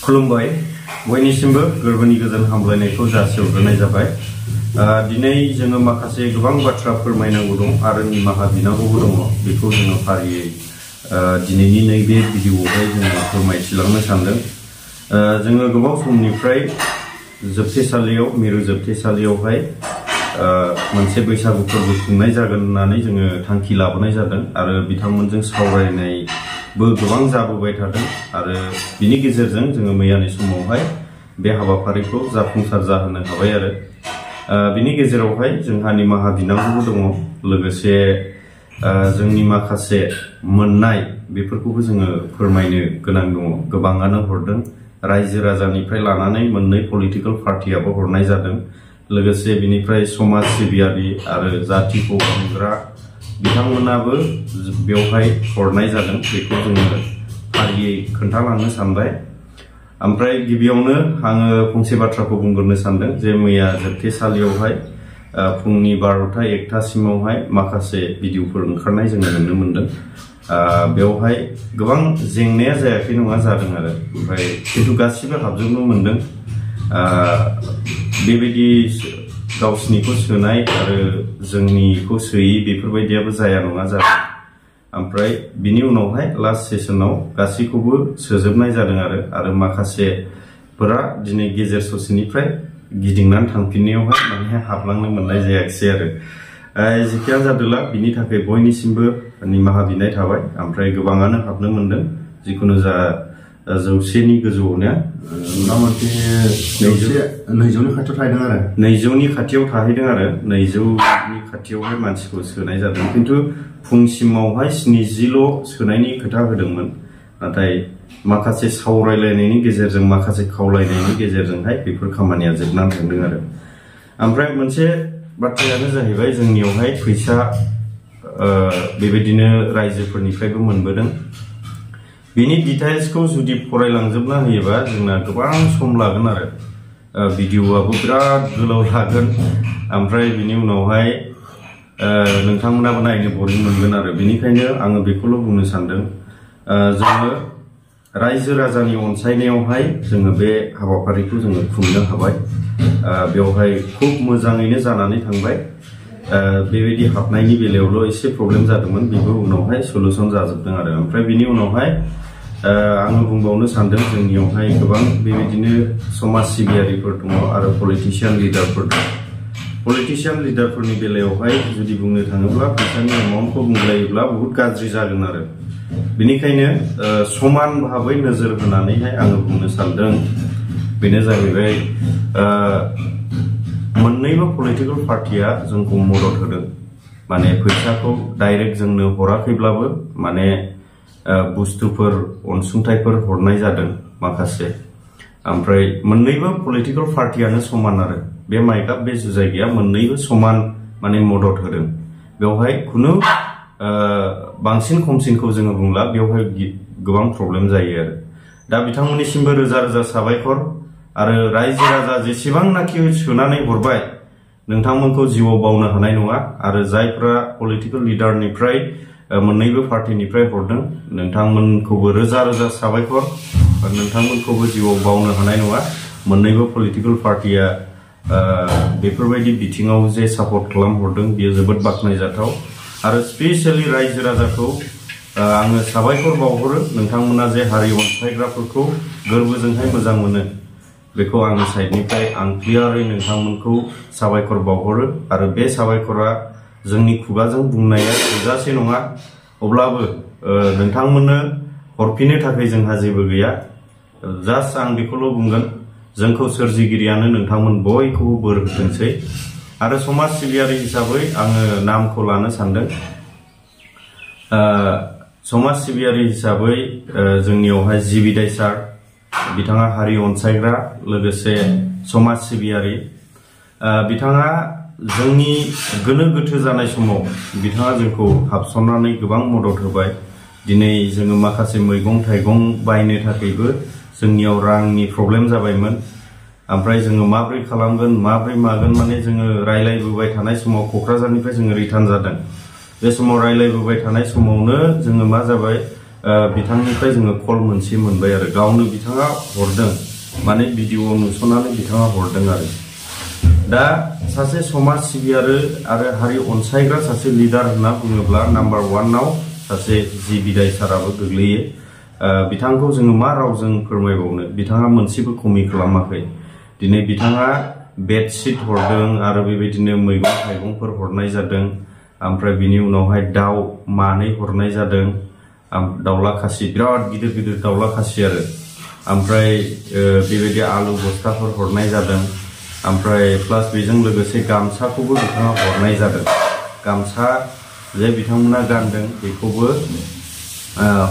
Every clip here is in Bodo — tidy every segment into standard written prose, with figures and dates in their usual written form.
खुलुमबाय बयनिसिमबो गोरबोनि गोजोन हामलायनायखौ जासिहरग्रोनाय जाबाय। दिनै जोङो माखासे गोबां बाथ्रा फोरमायनांगौ दं आरो निमाहा बिनांगौबो दङ। बेखौ जोङो फारियै दिनैनि नैबे भिडिअआवहाय जोङो फोरमायथिलांनो सानदों। जोङो गोबाव समनिफ्राय जोबथेसालियाव मिरु जोबथेसालियावहाय मोनसे बैसागु फोरबो खुंनाय जागोन होननानै जोङो थांखि लाबोनाय जादों आरो बिथांमोनजों सावरायनायबो गोबां जाबोबाय थादों आरो बिनि गेजेरजों जोङो मैयानि समावहाय बे हाबाफारिखौ जाफुंसार जाहोनो हाबाय आरो बिनि गेजेरावहाय जोंहा निमाहा बिनांगौबो दङ। लोगोसे जोंनि माखासे मोननाय बेफोरखौबो जोङो फोरमायनो गोनां दङ। गोबाङानो हरदों, रायजो राजानिफ्राय लानानै मोननै पलिटिकल पार्टियाबो हरनाय जादों। लोगोसे बिनिफ्राय समाज सिबियारि आरो जातिखौ अनग्रा बिथांमोनाबो बेवहाय हरनाय जादों। बेखौ जोङो फारियै खोन्थालांनो सानबाय। ओमफ्राय गिबियावनो आङो फंसे बाथ्राखौ बुंग्रोनो सानदों जे मैया जोबथेसालियावहाय फुंनि 12टा 1टासिमावहाय माखासे भिडिअफोर ओंखारनाय जोङो नुनो मोनदों। बेवहाय गोबां जेंनाया जायाखै नङा जादों आरो ओमफ्राय खिन्थु गासिबो हाबजोबनो मोनदों। बेबायदि गावसिनिखौ सोनाय आरो जोंनिखौ सोयि बेफोरबायदियाबो जाया नङा जादों। ओमफ्राय बिनि उनावहाय लास्ट सेसनाव गासैखौबो सोजोबनाय जादों आरो माखासेफोरा दिनै गेजेर ससेनिफ्राय गिदिंनानै थांफिननायावहाय माने हाबलांनो मोननाय जायाखिसै आरो जेखियानो जादोंला बिनि थाखाय बयनिसिमबो निमाहा बिनाय थाबाय। ओमफ्राय गोबाङानो हाबनो मोनदों, जिखुनु जा 100नि गोजौआवनो मथा-मथि 200नि खाथियाव थाहैदों आरो 200नि खाथियाव थाहैदों आरो 200नि खाथियावहाय मानसिखौ सोनाय जादों। खिन्थु फुंसिमावहाय 70ल' सोनायनि खोथा होदोंमोन, नाथाय माखासे सावरायलायनायनि गेजेरजों माखासे खावलायनायनि गेजेरजोंहाय बेफोर खामानिया जोबनानै थांदों आरो ओमफ्राय मोनसे बाथ्रायानो जाहैबाय जोंनियावहाय फैसा बेबायदिनो रायजोफोरनिफ्रायबो मोनबोदों। बिनि डिटेल्सखौ जुदि फरायलांजोबना होयोबा जोंना गोबां सम लागोन आरो भिडिअआबो बिराद गोलाव लागोन। ओमफ्राय बिनि उनावहाय नोंथांमोनाबो नायनो बरिं मोनगोन आरो बेनिखायनो आङो बेखौल' बुंनो सानदों, जोङो रायजो राजानि अनसायनायावहाय जोङो बे हाबाफारिखौ जोङो खुंनो हाबाय। बेवहाय खुब मोजाङैनो जानानै थांबाय। बेबायदि हाबनायनि बेलायावल' एसे प्रब्लेम जादोंमोन, बेबो उनावहाय सलुसन जाजोबदों आरो ओमफ्राय बिनि उनावहाय आङो बुंबावनो सानदों जोंनियावहाय गोबां बेबायदिनो समाज सिबियारिफोर दङ आरो पलिटिशियान लिडारफोर दं। पलिटिशियान लिडारफोरनि बेलायावहाय जुदि बुंनो थाङोब्ला फैसानि एमाउन्टखौ बुंलायोब्ला बहुद गाज्रि जागोन आरो बेनिखायनो समान भाबै नोजोर होनानैहाय आङो बुंनो सानदों। बेनो जाहैबाय मोननैबो पलिटिकल पार्टिया जोंखौ मदद होदों, माने फैसाखौ डाइरेक्ट जोंनो हराखैब्लाबो माने बुस्थुफोर अनसुंथाइफोर हरनाय जादों माखासे। ओमफ्राय मोननैबो पलिटिकल पार्टियानो समान आरो बे माइकआप बे जायगाया मोननैबो समान माने मदद होदों। बेवहाय खुनु बांसिन खमसिनखौ जोङो बुंला, बेवहाय गोबां प्रब्लेम जायो आरो दा बिथांमोननिसिमबो रोजा रोजा साबायखर आरो रायजो राजा जेसेबांनाखि सोनानै हरबाय नोंथांमोनखौ जिउआव बावनो हानाय नङा आरो जायफ्रा पलिटिकल लिडारनिफ्राय मोननैबो पार्टिनिफ्राय हरदों नोंथांमोनखौबो रोजा रोजा साबायखर। नोंथांमोनखौबो जिउआव बावनो हानाय नङा। मोननैबो पलिटिकल पार्टिया बेफोरबायदि बिथिङाव जे सापर्ट खालामहरदों बियो जोबोद बाख्नायजाथाव आरो स्पेसियेलि रायजो राजाखौ आङो साबायखर बावहरो। नोंथांमोना जे हारि अनसायग्राफोरखौ गोरबोजोंहाय मोजां मोनो बेखौ आंनि साइडनिफ्राय आं क्लियारै नोंथांमोनखौ साबायखर बावहरो आरो बे साबायखरा जोंनि खुगाजों बुंनाया थोजासे नङा, अब्लाबो नोंथांमोननो हरफिननो थाखाय जोंहा जेबो गैया। जास्ट आं बेखौल' बुंगोन, जोंखौ सोरजिगिरियानो नोंथांमोन बयखौबो बोर होथोंसै। आरो समाज सिबियारि हिसाबै आङो नामखौ लानो सानदों। समाज सिबियारि हिसाबै जोंनियावहाय जि बिदाय सार, बिथाङा हारि अनसायग्रा लोगोसे समाज सिबियारि। बिथाङा जोंनि गोनो गोथो जानाय समाव बिथाङा जोंखौ हाबसननानै गोबां मदद होबाय। दिनै जोङो माखासे मैगं थाइगं बायनो थाखायबो जोंनियाव रांनि प्रब्लेम जाबायमोन। ओमफ्राय जोङो माब्रै खालामगोन माब्रै मागोन माने जोङो रायलायबोबाय थानाय समाव क'क्राझारनिफ्राय जोङो रिटार्न जादों। बे समाव रायलायबोबाय थानाय समावनो जोङो मा जाबाय बिथांनिफ्राय जोङो कल मोनसे मोनबाय आरो गावनो बिथाङा हरदों माने भिडिअ नुस'नानै बिथाङा हरदों आरो दा सासे समाज सिबियारि आरो हारि अनसायग्रा सासे लिडार होनना बुङोब्ला नाम्बार 1 आव सासे जि बिदाय साराबो गोग्लैयो बिथांखौ जोङो मा रावजों फोरमायबावनो बिथाङा मोनसेबो खमि खालामाखै दिनै बिथाङा बेडशीट हरदों आरो बेबायदिनो मैगं थाइगंफोर हरनाय जादों ओमफ्राय बिनि उनावहाय दाउ मानै हरनाय जादों दाउला खासि बिराद गिदिर गिदिर दाउला खासि आरो ओमफ्राय बेबायदि आलु बस्ताफोर हरनाय जादों ओमफ्राय प्लास बेजों लोगोसे गामसाखौबो बिथाङा हरनाय जादों गामसा जे बिथांमोना गानदों बेखौबो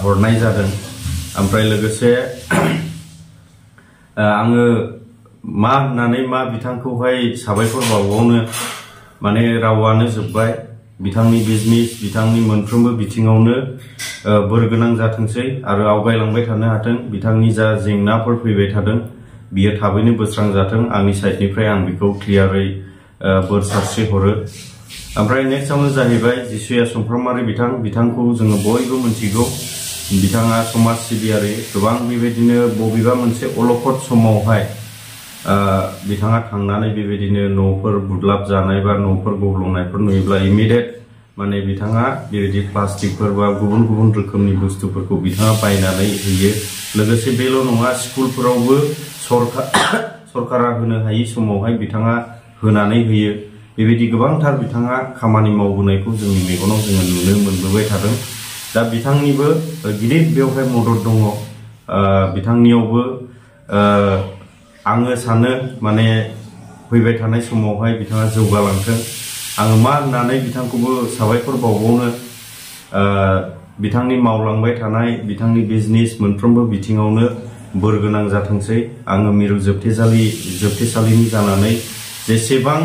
हरनाय जादों ओमफ्राय लोगोसे आङो मा होननानै मा बिथांखौहाय साबायखर बावबावनो माने रावानो जोब्बाय बिथांनि बिजनेस बिथांनि मोनफ्रोमबो बिथिङावनो बोरगोनां जाथोंसै आरो आवगायलांबाय थानो हाथों बिथांनि जा जेंनाफोर फैबाय थादों बियो थाबैनो बोस्रांजाथों आंनि साइडनिफ्राय आं बेखौ क्लियारै बोर सारस्रि हरो ओमफ्राय नेक्स्टआवनो जाहैबाय जिसुया सुमफ्रामारि बिथांखौ जोङो बयबो मिथिगौ बिथाङा समाज सिबियारि गोबां बेबायदिनो बबेबा मोनसे अलखद समावहाय बिथाङा थांनानै बेबायदिनो न'फोर बुदलाब जानाय बा न'फोर गब्लंनायफोर नुयोब्ला इमिडियेट माने बिथाङा बेबायदि प्लास्टिकफोर बा गुबुन गुबुन रोखोमनि बुस्थुफोरखौ बिथाङा बायनानै होयो लोगोसे बेल' नङा स्कुलफोरावबो सरकारा होनो हायि समावहाय बिथाङा होनानै होयो बेबायदि गोबांथार बिथाङा खामानि मावबोनायखौ जोंनि मेगनाव जोङो नुनो मोनबोबाय थादों दा बिथांनिबो गिदिर बेवहाय मदद दङ बिथांनियावबो आङो सानो माने फैबाय थानाय समावहाय बिथाङा जौगालांथों आङो मा होननानै बिथांखौबो साबायखर बावबावनो बिथांनि मावलांबाय थानाय बिथांनि बिजनेस मोनफ्रोमबो बिथिङावनो बोरगोनां जाथोंसै आङो मिरु जोबथेसालिनि जानानै जेसेबां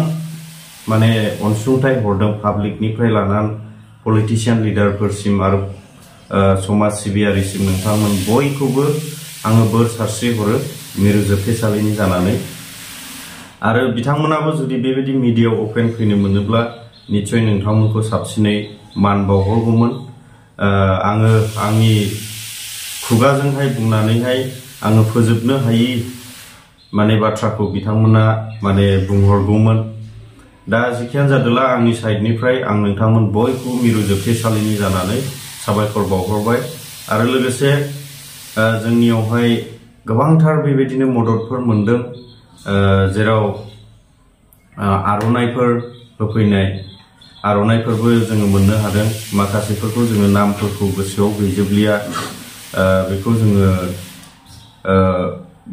माने अनसुंथाइ हरदों पाब्लिकनिफ्राय लानानै पलिटिशियान लिडारफोरसिम आरो समाज सिबियारिसिम नोंथांमोन बयखौबो आङो बोर सारस्रि हरो मिरु जोबथेसालिनि जानानै आरो बिथांमोनाबो जुदि बेबायदि मिडियायाव अपेन फैनो मोनोब्ला निश्चय नोंथांमोनखौ साबसिनै मान बावहरगौमोन आङो आंनि खुगाजोंहाय बुंनानैहाय आङो फोजोबनो हायि माने बाथ्राखौ बिथांमोना माने बुंहरगौमोन दा जिखियानो जादोला आंनि साइडनिफ्राय आं नोंथांमोन बयखौबो मिरु जोबथेसालिनि जानानै साबायखर बावहरबाय आरो लोगोसे जोंनियावहाय गोबांथार बेबायदिनो मददफोर मोनदों जेराव आर'नाइफोर होफैनाय आर'नाइफोरबो जोङो मोननो हादों माखासेफोरखौ जोङो नामफोरखौ गोसोआव गैजोबलिया बेखौ जोङो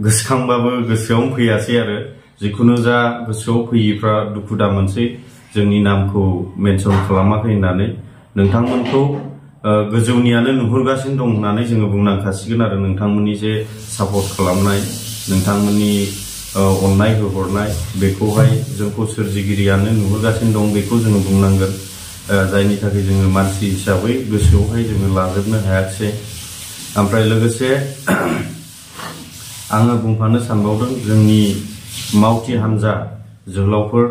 गोसोखांबाबो गोसोआवनो फैयासै आरो जिखुनु जा गोसोआव फैयिफ्रा दुखु दा मोनसै जोंनि नामखौ मेनसन खालामाखै होननानै नोंथांमोनखौ गोजौनियानो नुहुरगासिनो दं होननानै जोङो बुंनांखासिगोन आरो नोंथांमोननि जे सापर्ट खालामनाय नोंथांमोननि अननाय होहरनाय बेखौहाय जोंखौ सोरजिगिरियानो नुहुरगासिनो दं बेखौ जोङो बुंनांगोन जायनि थाखाय जोङो मानसि हिसाबै गोसोआवहाय जोङो लाजोबनो हायाखिसै ओमफ्राय लोगोसे आङो बुंफानो सानबावदों जोंनि मावथि हान्जा जोहोलावफोर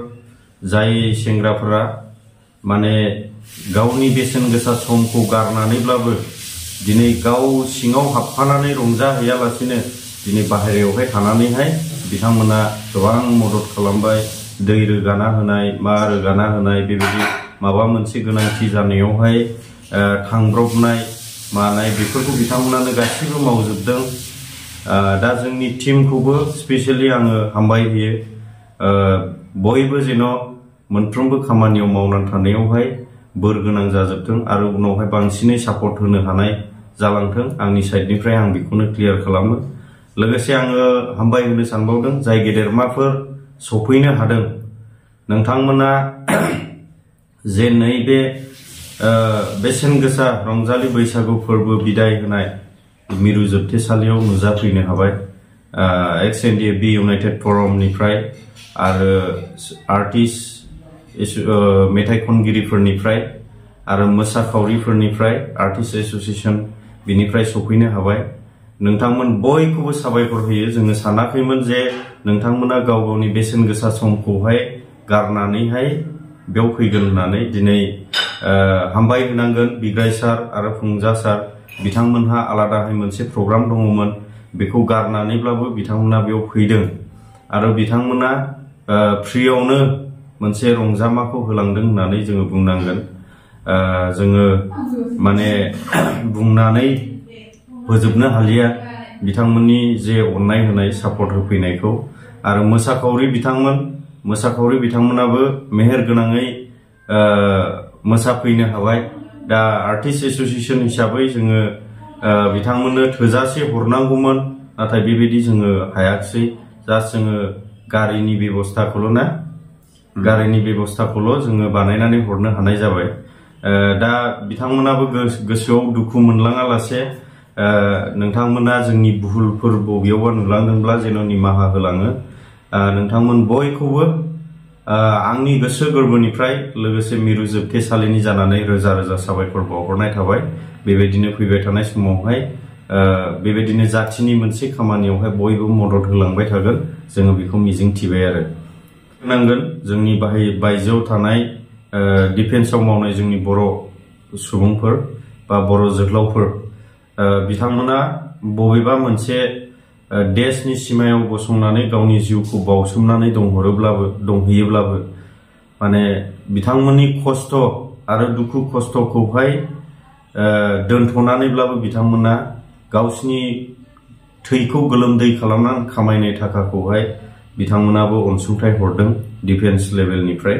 जाय सेंग्राफोरा माने गावनि बेसेन गोसा समखौ गारनानैब्लाबो दिनै गाव सिङाव हाबफानानै रंजाहैयालासिनो दिनै बाहेरायावहाय थानानैहाय बिथांमोना गोबां मदद खालामबाय दै रोगाना होनाय मा रोगाना होनाय बेबायदि माबा मोनसे गोनांथि जानायावहाय थांब्रबनाय मानाय बेफोरखौ बिथांमोनानो गासिबो मावजोबदों दा जोंनि टीमखौबो स्पेशली आङो हामबाय होयो बयबो जेन' मोनफ्रोमबो खामानियाव मावनानै थानायावहाय बोर गोनां जाजोबथों आरो उनावहाय बांसिनै सापर्ट होनो हानाय जालांथों आंनि साइडनिफ्राय आं बेखौनो क्लियार खालामो लोगोसे आङो हामबाय होनो सानबावदों जाय गेदेरमाफोर सफैनो हादों नोंथांमोना जे नैबे बेसेन गोसा रंजालि बैसागु फोरबो बिदाय होनाय मिरु जोबथेसालियाव नुजाफैनो हाबाय XNDF इउनाइटेड फरमनिफ्राय आरो आर्टिस्ट मेथाइ खनगिरिफोरनिफ्राय आरो मोसाखावरिफोरनिफ्राय आर्टिस्ट एसोसिएशन बिनिफ्राय सफैनो हाबाय नोंथांमोन बयखौबो साबायखर होयो जोङो सानाखैमोन जे नोंथांमोना गाव गावनि बेसेन गोसा समखौहाय गारनानैहाय बेयाव फैगोन होननानै दिनै हामबाय होनांगोन बिग्राय सार आरो फुंजा सार बिथांमोनहा आलादायै मोनसे प्रग्राम दङमोन बेखौ गारनानैब्लाबो बिथांमोना बेयाव फैदों आरो बिथांमोना फ्रियावनो मोनसे रंजामाखौ होलांदों होननानै जोङो बुंनांगोन जोङो माने बुंनानै फोजोबनो हालिया बिथांमोननि जे अननाय होनाय सापर्ट होफैनायखौ आरो मोसाखावरि बिथांमोनाबो मेहेर गोनाङै मोसाफैनो हाबाय दा आर्टिस्ट एसोसिएशन हिसाबै जोङो बिथांमोननो थोजासे हरनांगौमोन नाथाय बेबायदि जोङो हायाखिसै जास्ट जोङो गारिनि बेबस्थाखौल' जोङो बानायनानै हरनो हानाय जाबाय दा बिथांमोनाबो गोसोआव दुखु मोनलाङा लासे नोंथांमोना जोंनि भुलफोर बबेयावबा नुलांदोंब्ला जेन' निमाहा होलाङो नोंथांमोन बयखौबो आंनि गोसो गोरबोनिफ्राय लोगोसे मिरु जोबथेसालिनि जानानै रोजा रोजा साबायखर बावहरनाय थाबाय बेबायदिनो फैबाय थानाय समावहाय बेबायदिनो जाथिनि मोनसे खामानियावहाय बयबो मदद होलांबाय थागोन जोङो बेखौ मिजिंथिबाय आरो नांगोन जोंनि बायजोआव थानाय डिफेन्सआव मावनाय जोंनि बर' सुबुंफोर बा बर' जोहोलावफोर बिथांमोना बबेबा मोनसे देशनि सिमायाव गसंनानै गावनि जिउखौ बावसोमनानै दंहैयोब्लाबो माने बिथांमोननि खस्थ' आरो दुखु खस्थ'खौहाय दोनथ'नानैब्लाबो बिथांमोना गावसिनि थैखौ गोलोमदै खालामनानै खामायनाय थाखाखौहाय बिथांमोनाबो अनसुंथाइ हरदों डिफेन्स लेभेलनिफ्राय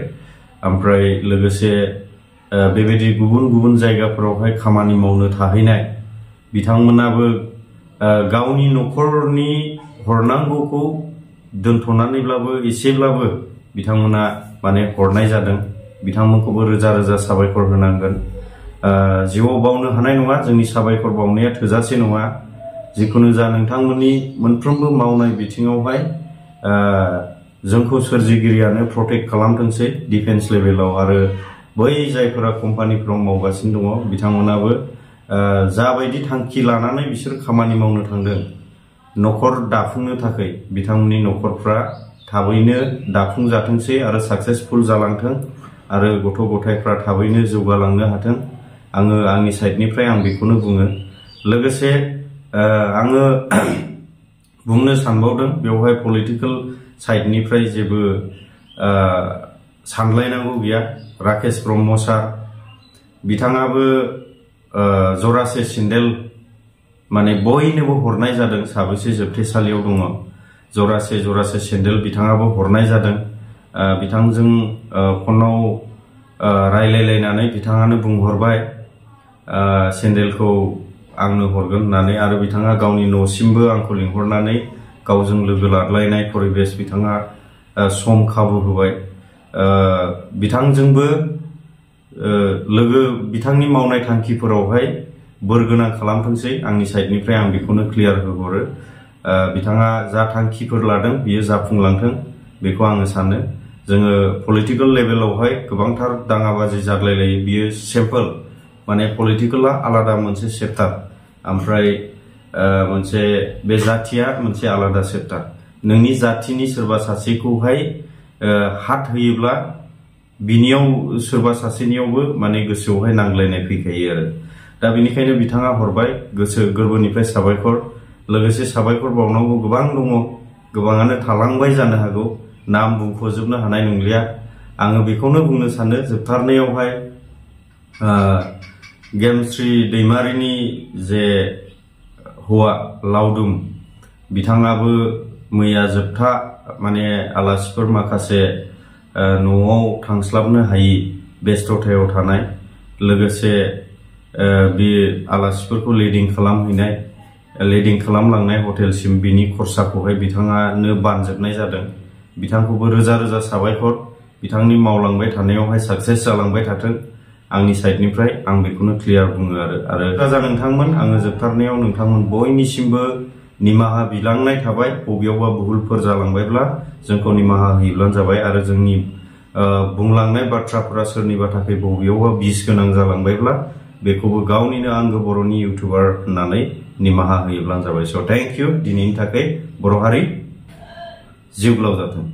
ओमफ्राय लोगोसे बेबायदि गुबुन गुबुन जायगाफोरावहाय खामानि मावनो थाहैनाय बिथांमोनाबो गावनि न'खरनि हरनांगौखौ दोनथ'नानैब्लाबो एसेब्लाबो बिथांमोना माने हरनाय जादों बिथांमोनखौबो रोजा रोजा साबायखर होनांगोन जिउआव बावनो हानाय नङा जोंनि साबायखर बावनाया थोजासे नङा जिखुनु जा नोंथांमोननि मोनफ्रोमबो मावनाय बिथिङावहाय जोंखौ सोरजिगिरियानो प्रटेक्ट खालामथोंसै डिफेन्स लेभेलाव आरो बै जायफोरा कम्पानिफोराव मावगासिनो दङ बिथांमोनाबो जाबायदि थांखि लानानै बिसोर खामानि मावनो थांदों न'खर दाफुंनो थाखाय बिथांमोननि न'खरफ्रा थाबैनो दाफुंजाथोंसै आरो साक्सेसफुल जालांथों आरो गथ' गथायफ्रा थाबैनो जौगालांनो हाथों आङो आंनि साइडनिफ्राय आं बेखौनो बुङो लोगोसे आङो बुंनो सानबावदों बेवहाय पलिटिकेल साइडनिफ्राय जेबो सानलायनांगौ गैया राकेश ब्रह्म सार बिथाङाबो जरासे सेन्देल माने बयनोबो हरनाय जादों साबेसे जोबथेसालियाव दङ जरासे सेन्देल बिथाङाबो हरनाय जादों बिथांजों फनाव रायलायलायनानै बिथाङानो बुंहरबाय सेन्देलखौ आंनो हरगोन होननानै आरो बिथाङा गावनि न'सिमबो आंखौ लिंहरनानै गावजों लोगो लालायनाय परिबेस बिथाङा सम खाबु होबाय बिथांजोंबो बिथांनि मावनाय थांखिफोरावहाय बोरगोनां खालामथोंसै आंनि साइडनिफ्राय आं बेखौनो क्लियार होहरो बिथाङा जा थांखिफोर लादों बियो जाफुंलांथों बेखौ आङो सानो जोङो पलिटिकेल लेभेलावहाय गोबांथार दाङाबाजि जादलायलायो बियो सिम्पल माने पलिटिकेला आलादा मोनसे चेप्टार ओमफ्राय मोनसे बे जाथिया मोनसे आलादा चेप्टार नोंनि जाथिनि सोरबा सासेखौहाय हात होयोब्ला बिनियाव सोरबा सासेनियावबो माने गोसोआवहाय नांलायनाय फैखायो आरो दा बेनिखायनो बिथाङा हरबाय गोसो गोरबोनिफ्राय साबायखर लोगोसे साबायखर बावनांगौ गोबां दङ गोबाङानो थालांबाय जानो हागौ नाम बुंख'जोबनो हानाय नंलिया आङो बेखौनो बुंनो सानो जोबथारनायावहाय गेमस्रि दैमारिनि जे हौवा लावदुम बिथाङाबो मैया जोबथा माने आलासिफोर माखासे न'आव थांस्लाबनो हायि बेस्थ'थायाव थानाय लोगोसे बे आलासिफोरखौ लिडिं खालामलांनाय हटेलसिम बिनि खरसाखौहाय बिथाङानो बानजोबनाय जादों बिथांखौबो रोजा रोजा साबायखर बिथांनि मावलांबाय थानायावहाय साक्सेस जालांबाय थाथों आंनि साइडनिफ्राय आं बेखौनो क्लियार बुङो आरो राजा नोंथांमोन आङो जोबथारनायाव नोंथांमोन बयनिसिमबो निमाहा बिलांनाय थाबाय बबेयावबा भुलफोर जालांबायब्ला जोंखौ निमाहा होयोब्लानो जाबाय आरो जोंनि बुंलांनाय बाथ्राफोरा सोरनिबा थाखाय बबेयावबा बिस गोनां जालांबायब्ला बेखौबो गावनिनो आंगो बर'नि इउटिउबार होननानै निमाहा होयोब्लानो जाबाय स' थेंक इउ दिनैनि थाखाय बर' हारि जिउ गोलाव जाथों।